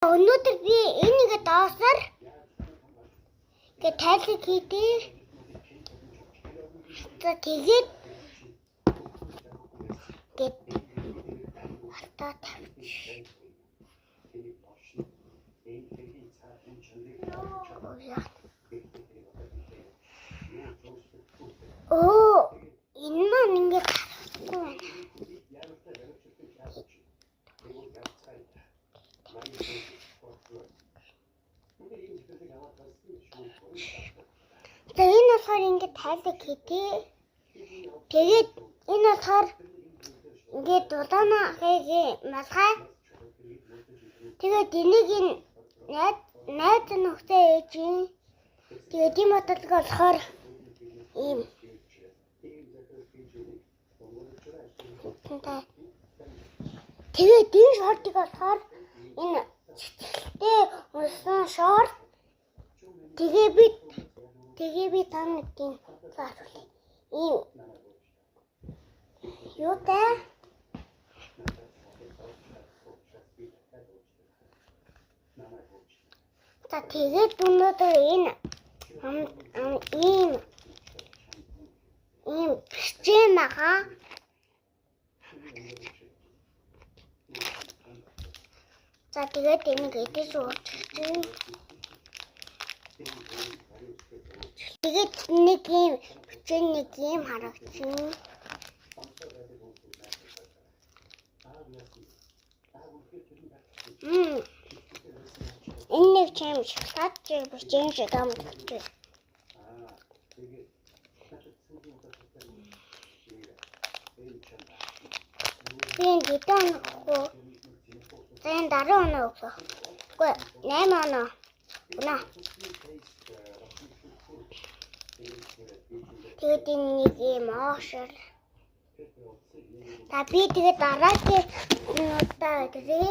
Өнөөдөр би энийг доосоор гэ тайлэг хийдэ. За тэгээд гэт хартаа тавьчих. Оо, энэ маань ингээд харахгүй байна. За энэ болохоор ингээд тайлэг хийдэ. Тэгээд энэ болохоор ингээд дулаана хийгээ малгай. Тэгээд энийг энэ найз нөхдөд ээж юм. Тэгээд ийм бодлого болохоор ийм. Тэгээд энэ шортыг болохоор энэ цэцгэлтэй өмсөн шорт. Тэгээ би та нарт заруулъя. Ийм юутай? За тэгээд өнөөдөр энэ ийм ийм бичээн байгаа. За тэгээд энийг идэж уучих. Тэгээд нэг ийм бичээн нэг ийм харагдчихэв. Энэ нэг чим шоколад бичээн шиг амтдаг. Би энэ хэдэн оноо? За энэ дараа оноо өглөө. Үгүй 8 оноо. Үнэ. Тэгээд энэ нэг ийм оошор. За би тэгээд дараагийн удаа үзье.